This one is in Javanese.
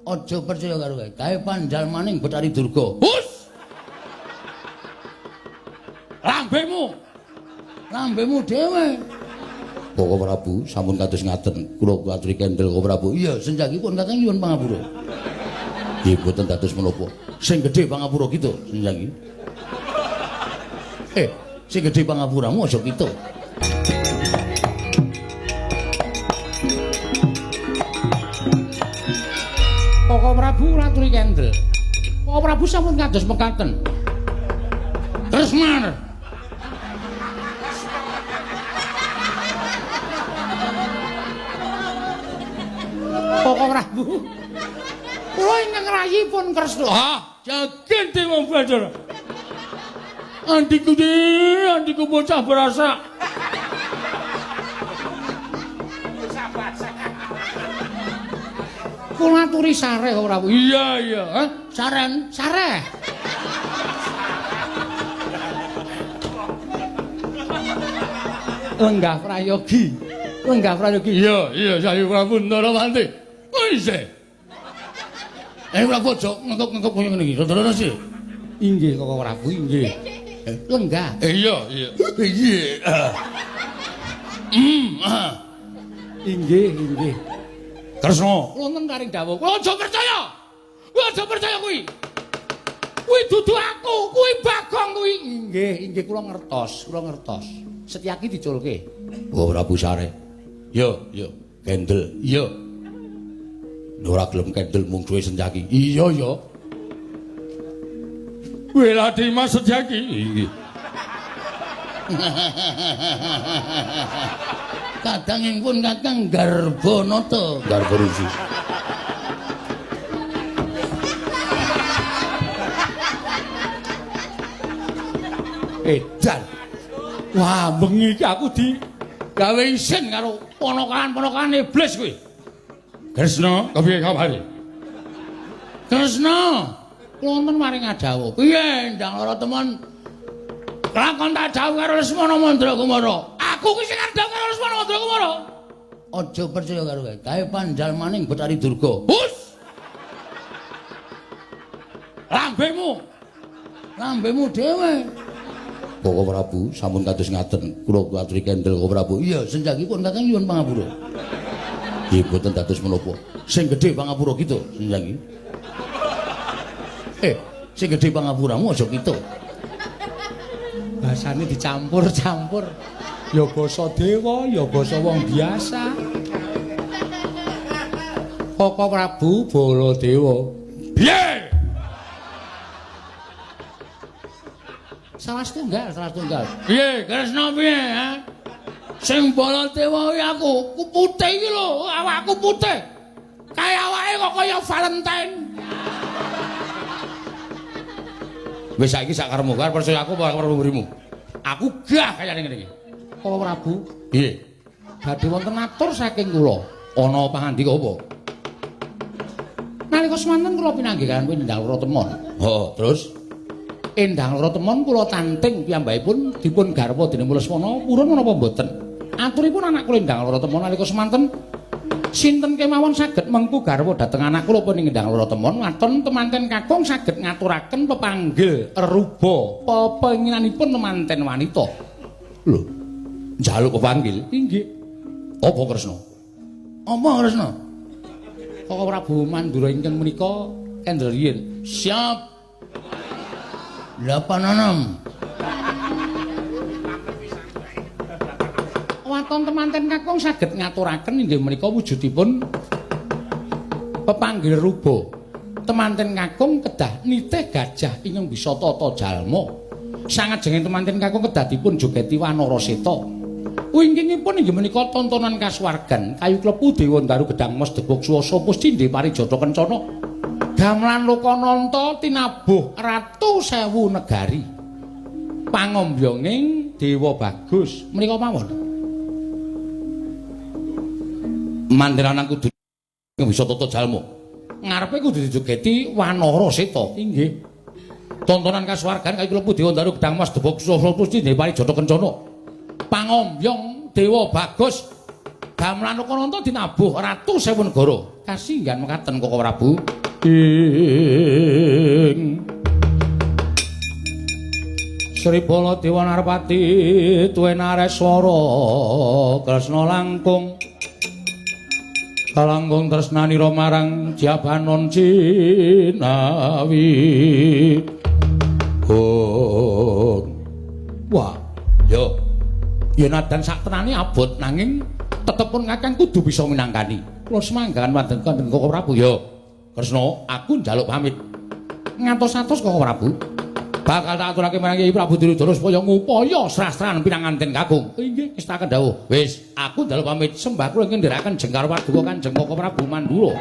Aja percaya karo kowe. Kae panjalmaning Bathari Durga. Hus! Lambemu. Lambemu dhewe. Bapak Prabu sampun kados ngaten. Kula aturi kendel Bapak Prabu. Iya, senjakipun Kakang nyuwun pangapura. Nggih, boten dados menapa. Sing gedhe pangapura kita, senjaki. Sing gedhe pangapuramu aja kita. Koko Prabu aturi kendel. Koko Prabu sampun kados mekaten. Kresna. Koko Prabu. Kula ingkang rayi pun Kresna. Ah, jagen dewa Bathara. Andiku andiku bocah berasa. Kula aturi sareh Koko Prabu. Iya, iya. Hah? Saren, sareh. Lenggah prayogi. Lenggah prayogi. Iya, iya, Sayu Prabu Ndarawati. Oh, isih. Prabu aja ngekep-ngekep kaya ngene iki. Rada-rada sih. Inggih Koko Prabu, inggih. Lenggah. Iya, iya. Iya. Inggih, inggih. Kresna, wonten karing dawuh. Kula aja percaya. Kula aja percaya kuwi. Kuwi dudu aku, kuwi Bagong kuwi. Inggih, inggih kula ngertos, kula ngertos. Setyaki diculke. Oh, Prabu Sare. Yo, yo, kendel. Iya. Ora gelem kendel mungsuhe Setyaki. Iya, ya. Weladi Mas Setyaki. Inggih. Kadangipun Kakang Garbanata, Garba Resi. Edan. Wah, bengi iki aku di gawe isin karo ponokan-ponokan iblis kuwi. Kresna, kepiye kabare? Kresna, wonten maring adawuh. Piye ndang lara temen? Lakon tak dawuh karo Lesmana Mandra Kumara. Aku ki sing arep dawuh karo Lesmana Mandra Kumara. Aja percaya karo kowe. Kae panjalmaning Bathari Durga. Hus! Lambemu. Lambemu dhewe. Bapak Prabu sampun kados ngaten. Kula aturi kendel Bapak Prabu. Iya, senjakipun Kakang nyuwun pangapura. Nggih, boten dados menapa. Sing gedhe pangapura kita, senjaki. Sing gedhe pangapuramu aja kita. Basane dicampur-campur. Ya basa dewa, ya basa wong biasa. Koko Prabu Baladewa. Piye? Salah setunggal, salah setunggal. Piye, Kresna piye, ha? Sing Baladewa kuwi aku, ku putih iki lho, awakku putih. Kaya awake kok kaya Valentine. Wis saiki sak karepmu, arep percaya aku apa arep mburimu? Aku gah kayane ngene iki. Koko Prabu, piye? Badhe wonten atur saking kula. Ana pangandika apa? Nalika semanten kula pinanggih kaliyan Endang Loro Temon. Heeh, terus Endang Loro Temon kula tanting piyambakipun dipun garwa dening Lesmana purun menapa mboten? Aturipun anak kula Endang Loro Temon nalika semanten sinten kemawon saged mengku garwa dhateng anak kula pun Endang Loro Temon waton temanten kakung saged ngaturaken pepanggil ruba pepenginanipun temanten wanita. Lho, njaluk pepanggil? Inggih. Apa Kresna? Apa Kresna? Koko Prabu Mandura ingkang menika kendel riyin. Siap. 86. Waton temanten kakung saged ngaturaken inggih menika wujudipun pepanggil ruba. Temanten kakung kedah nitih gajah ingkang bisa tata jalma. Sangajenge temanten kakung kedah dipun jogeti wanara seta. Wingkingipun inggih menika tontonan kasuwargan kayu klepu dewa ndaru gedang mas debog swasa puscindhe parijata kencana. Gamelan Lokananta tinabuh ratu sewu negari. Pangombyonging Dewa Bagus menika mawon. Mandiranang kudu bisa tata jalma. Ngarepe kudu dijogeti wanara seta. Inggih. Tontonan kasuwargan kayu klepu dewa ndaru gedang mas debog swasa puscindhe parijata kencana. Pangombyong Dewa Bagus. Gamelan Lokananta dinabuh ratu sewu negara. Kasinggihan mekaten Koko Prabu. Ing Sri Baladewa Narpati tuwe nareswara Kresna langkung kalangkung tresnanira marang Jabanon Cinawi. Oh. Wah, yo. Yen adan sak tenane abot nanging tetep pun kakang kudu bisa minangkani. Kula semanggahan wonten kanjeng Koko Prabu yo. Kresna, aku njaluk pamit. Ngantos-atos Koko Prabu. Bakal tak aturake marang Kyai Prabu Duryudana supaya ngupaya srastran pinanganten kakung. Inggih, kestaken dawuh. Wis, aku njaluk pamit sembah kula ingkang ndherekaken jengkar paduka Kanjeng Koko Prabu Mandura.